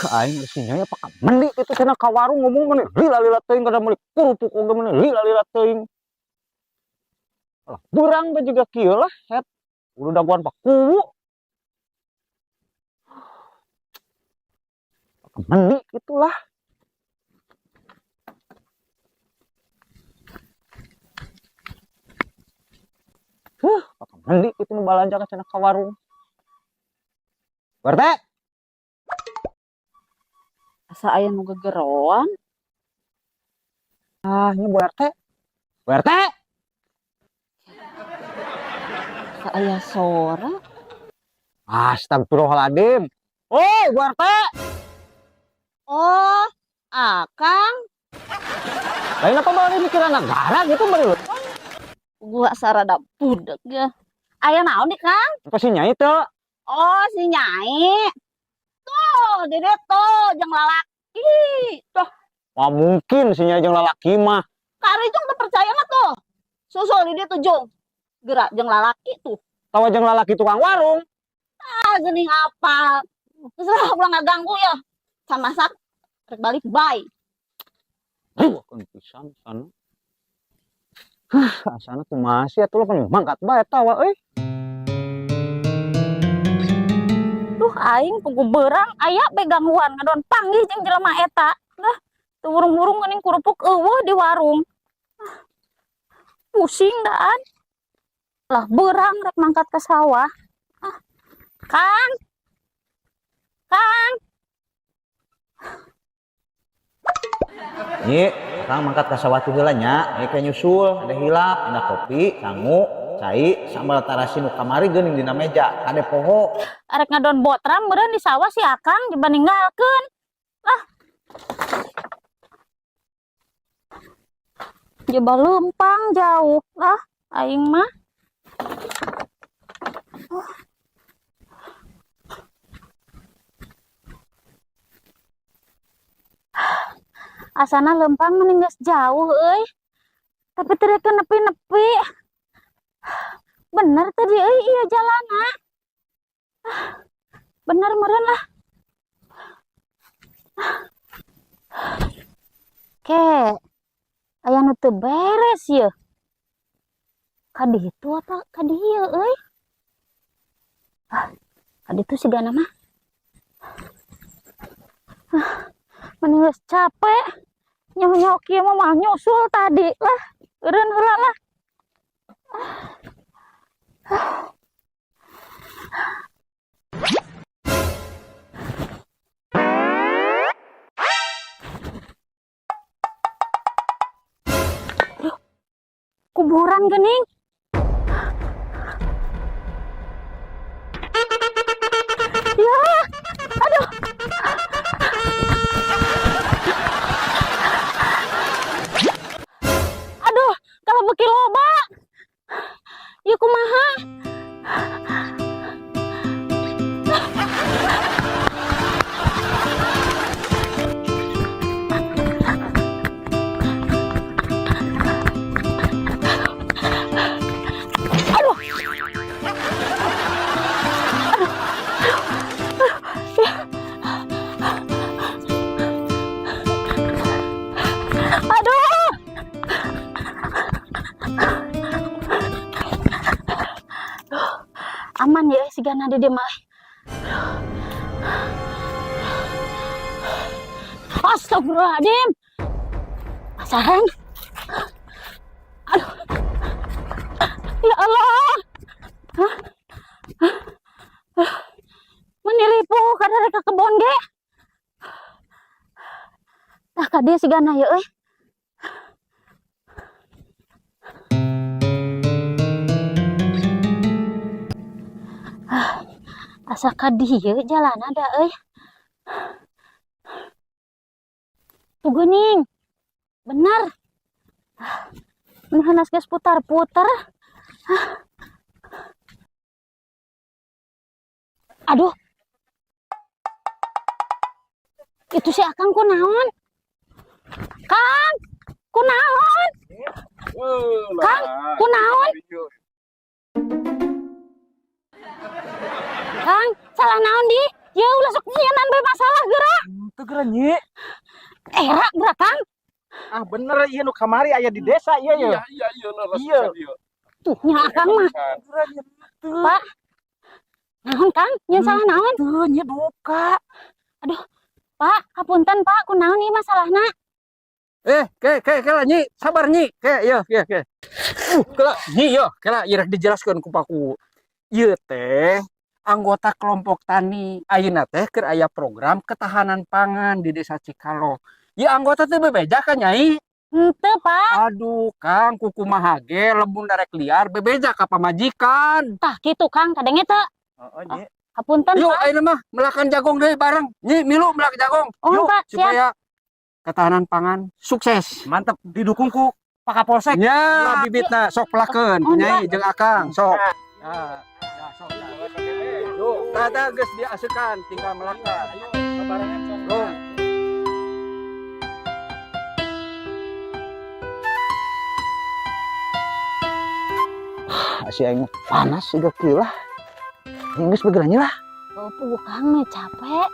Aing si Nyai apa mendi itu cenah ka warung ngomong meni lila-lila teuing, kada meuli kerupuk oge meni lila-lila teuing. Alah, beurang bae jiga kieu lah, het. Udah dagoan Pak Kuwu. Mendi itulah. Huh, mendi itu nu balanja cenah ka warung. Bu RT. Asa aya nu gegeroan. Ah, ini Bu RT. Bu RT. Asa aya sora. Astagfirullahaladzim. Oi, Bu RT. Oh, Akang. Lain apa bari mikiran negara gitu bari lu. Gua sarada budeg ya. Aya naon nih, Kang? Apa si Nyai teu? Oh, si Nyai. Tuh, di dieu tuh jeung lalaki. Tuh. Wah, mungkin si Nyai jeung lalaki mah. Kari jung teu percaya mah tuh. Susul di dieu tuh jung. Gerak jeung lalaki tuh. Tawa jeung lalaki tukang warung. Ah, geuning apa? Terus lah, ulah ngaganggu ya. Can masak, rek balik bye. Aduh, kan pisan sana. Hah, asana kumaha sih atuh lah mangkat bae tawa euy. Duh, aing pugu beurang aya bae gangguan ngadon panggih jeung jelema eta. Lah, teu wurung-wurung geuning kerupuk eueuh di warung. Ah, pusing daan. Lah beurang rek mangkat ke sawah. Ah, Kang. Kang. Nyi, Kang mangkat ka sawah teh heula nya, ieu ke nyusul, ada hilap, ada kopi, sangu, cai, sambal tarasi nu kamari geuning dina meja, kade poho. Arek ngadon botram meureun di sawah si Akang coba ninggalkeun. Lah. Coba lempang jauh lah aing mah. Asana lempang mending geus jauh euy. Tapi teu rek nepi-nepi. Bener tadi euy ieu jalana. Bener meureun lah. Ke aya nu teu beres ieu. Ka ditu apa ka dieu euy? Ah, ka ditu sigana mah. Ah, mending geus capek. Nyok-nyok ieu mah mah nyusul tadi lah. Eureun heula lah. Duh, kuburan geuning. Ya, aduh. Aduh, kalau beuki loba. Ieu kumaha? Aduh. Aduh. Aman ya sigana di dieu mah. Astagfirullahaladzim. Pasaran. Aduh. Ya Allah. Hah? Hah? Meniripu kada rek ka kebon ge. Tah ka dieu sigana ye euy. Ah, asa ka dieu jalana da euy. Tuh geuning. Bener. Ah, meni hanas geus putar-putar. Ah. Aduh. Itu si Akang kunaon? Kang, kunaon? Kang, kunaon? Kang, salah naon di? Ya ulah sok nyienan bae masalah geura. Henteu geura, Nyi. Era geura, Kang. Ah, bener ieu nu kamari aya di desa ieu ye. Iya, leres. Iya. Iya. Tuh nya Akang mah. Geura, Nyi. Pak. Naon, Kang? Nyeun salah naon? Teu, Nyi, duka. Pak, hapunten, Pak, kunaon ieu masalahna? Eh, ke ke ke lah, Nyi, sabar, Nyi. Ke, ya, ke ke. Kela, Nyi, yo, kela ieu rek dijelaskeun ku Paku. Ieu teh anggota kelompok tani. Ayeuna teh keur aya program ketahanan pangan di Desa Cikalo. Ya anggota teh bebeja ka Nyai. Henteu, Pak. Aduh, Kang, kukumaha ge lamun darek liar bebeja ka pamajikan. Tah kitu, Kang, kadenge teu? Heeh, Nyi. Hapunten, Yuk, Pak. ayeuna mah melakan jagong deui bareng. Nyi, milu melak jagong. Oh, Yuk, Pak, siap. supaya ketahanan pangan sukses. Mantep, didukung ku Pak Kapolsek. Ya, bibitna sok pelakeun, Oh, Nyai jeung Akang, sok. Ya, ya, sok. Yuk, tah geus diasukan, tinggal melakan. Ayo, barengan sok. Yuk. Si aing panas siga kieu lah. Geus begeura, Nyi, lah. Oh, puguh, Kang, mah capek.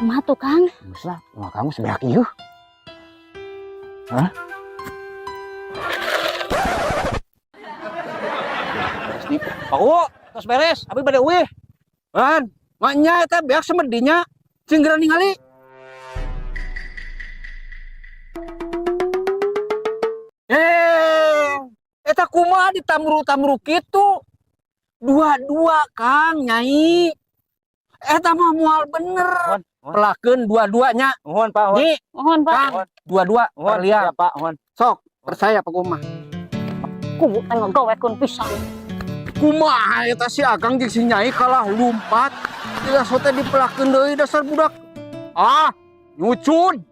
Kumaha tuh, Kang? Geus lah, mah kamu sebeak ieu. Hah? Beres nih. Pak U, tos beres, abi bade uih. Ban, maknya eta beak semedinya. Cing geura ningali. Eh, eta kumaha ditamru-tamru kitu? Dua-dua, Kang, Nyai. Eta mah moal bener. Mohon, mohon. Pelakeun dua-duanya. Mohon, Pak, mohon. Nyi, Mohon, Pak. Kang, dua-dua Mohon, perliang. siap, Pak, mohon. Sok, percaya Pak mah. Kubu teh ngagawekeun pisan. Kumaha eta si Akang jeung si Nyai kalah lumpat. Tidak sote dipelakeun deui dasar budak. Ah, nyucun.